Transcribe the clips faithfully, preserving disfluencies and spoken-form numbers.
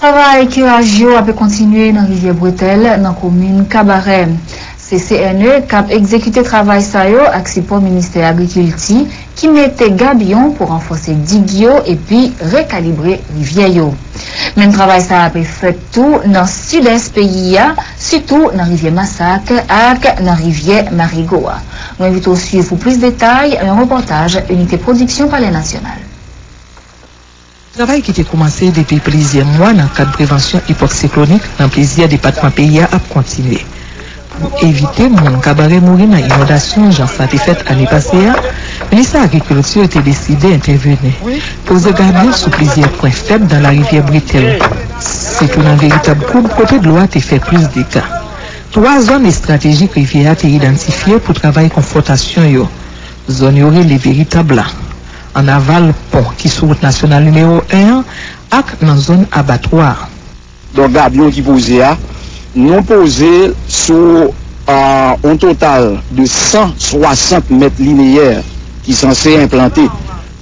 Travay kiraj yo ap kontinye nan rivyè Bretèl, nan komin Kabarè. Se C N E k ap egzekite travay sa yo ak sipò Ministè Agrikilti, ki mete gabyon pou ranfòse dig yo epi rekalibre rivyè yo. Menm travay sa a ap fèt tou nan sidès peyi a, sitou nan rivyè Masak ak nan rivyè Marigo a. Nou envite w swiv pou plis detay yon repòtaj Inite Pwodiksyon Palè Nasyonal. Travay ki te kòmanse depi plizyè mwa nan kad prevansyon epòk siklonik nan plizyè depatman peyi a ap kontinye. Pou evite moun Kabarè mouri nan inondasyon jan sa te fèt ane pase a, Minis Agrikilti te deside entèveni, poze gabyon sou plizyè pwen fèb nan larivyè Bretèl. Se tou nan veritab koub kote dlo a te fè plis dega. Twa zòn estratejik rivyè a te idantifye pou travay konfòtasyon yo. Zòn yo rele veritab la, an aval pon ki sou wout nasyonal nimewo en an ak nan zòn abatwa a. Donk, gabyon ki poze a, nou poze l sou, a, yon total de san swasant mèt lineyè ki sanse enplante.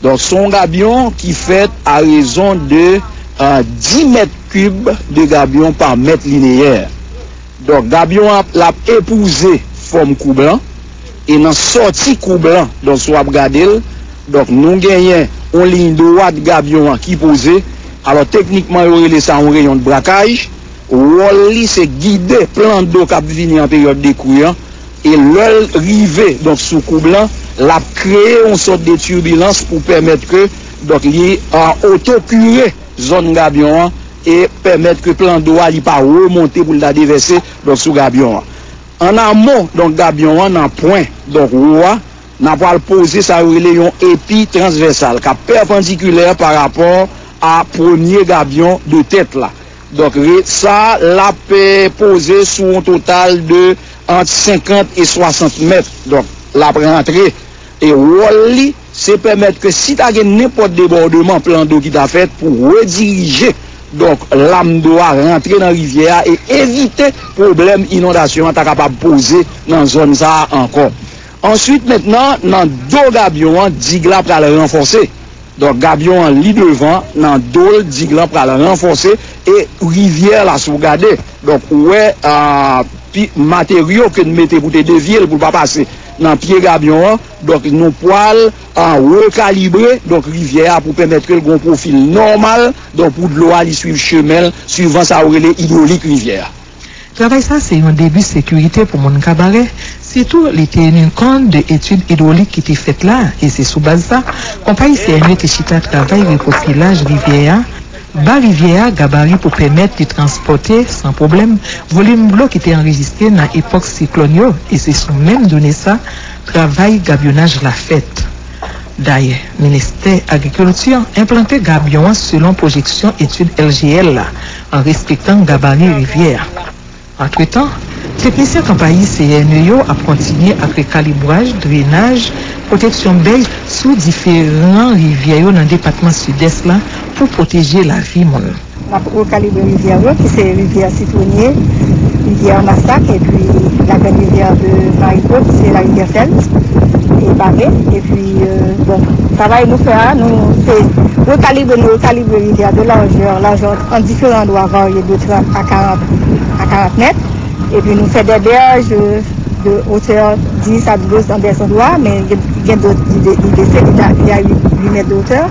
Donk, se yon gabyon ki fèt a rezon de, a, dis mèt kib de gabyon pa mèt lineyè. Donk, gabyon an, l ap epouze fòm koub lan, e nan sòti koub lan, donk, si w ap gade l, donk, nou genyen yon liy dwat gabyon an ki poze. Alò, teknikman, yo rele sa yon reyon de brakaj. Wòl li, se gide plan do k ap vini an peryòd de kri an. E lè l rive, donk, sou koub lan, l ap kreye yon sòt de tibilans pou pèmèt ke, donk, li, a, otokire zòn gabyon an e pèmèt ke plan do a li pa remonte pou l ta devèse, donk, sou gabyon an. An amon, donk, gabyon an nan pwen, donk, wo a, n a pral poze sa yo rele yon epi transvèsal k ap pèpandikilè pa rapò a premye gabyon de tèt la. Donk, re-, sa, l ap, eh, poze sou yon total de ant senkant e swasant mèt. Donk, l ap rantre. E wòl li, se pèmèt ke si ta gen nenpòt debòdman plan do ki ta fèt pou redirije, donk, lam do a rantre nan rivyè a e evite pwoblèm inondasyon an ta kapab poze nan zòn sa a ankò. Answit, mentnan, nan do gabyon an, dig la pral ranfòse. Donk, gabyon an, li devan, nan do l, dig lan pral ranfòse e rivyè la, si w gade. Donk, ou wè, a, pi, materyo ke n mete pou te devye l, pou l pa pase nan pye gabyon an. Donk, nou pral, a, rekalibre, donk, rivyè a pou pèmèt ke l gen yon pwofil nòmal, donk, pou dlo a, li swiv chemen l, swivan sa yo rele idwolik rivyè a. Travay sa se yon debi sekirite pou moun Kabarè, sitou li teni kont de etid idwolik ki te fèt la, e se sou baz sa, konpayi C N E te chita travay repwofilaj rivyè a, ba rivyè a gabari pou pèmèt li transpòte san pwoblèm volim dlo ki te anrejistre nan epòk siklòn yo, e se sou menm done sa, travay gabyonaj la fèt. Dayè, Ministè Agrikilti enplante gabyon an selon pwojeksyon etid L G L la, an respektan gabari rivyè a. Antretan, teknisyen konpayi C N E yo ap kontinye ak rekalibraj, drenaj, pwoteksyon bèy sou diferan rivyè yo nan depatman Sidès la pou pwoteje lavi moun. N ap rekalibre rivyè yo, ki se rivyè Sitwonye, rivyè Masak, epi la grande rivière de Marigot, ki se la rivière Sèl, e Bave. Epi, euh, bon, travay nou fè a, nou se rekalibre, nou rekalibre rivyè de largeur, largeur an diferan andwa varye de trant a karant, a karant mèt. Epi nou fè des berges de hauteur dix à douze dans des endroits, men gen, gen dòt ki de, ki de sept à huit mèt de hauteur.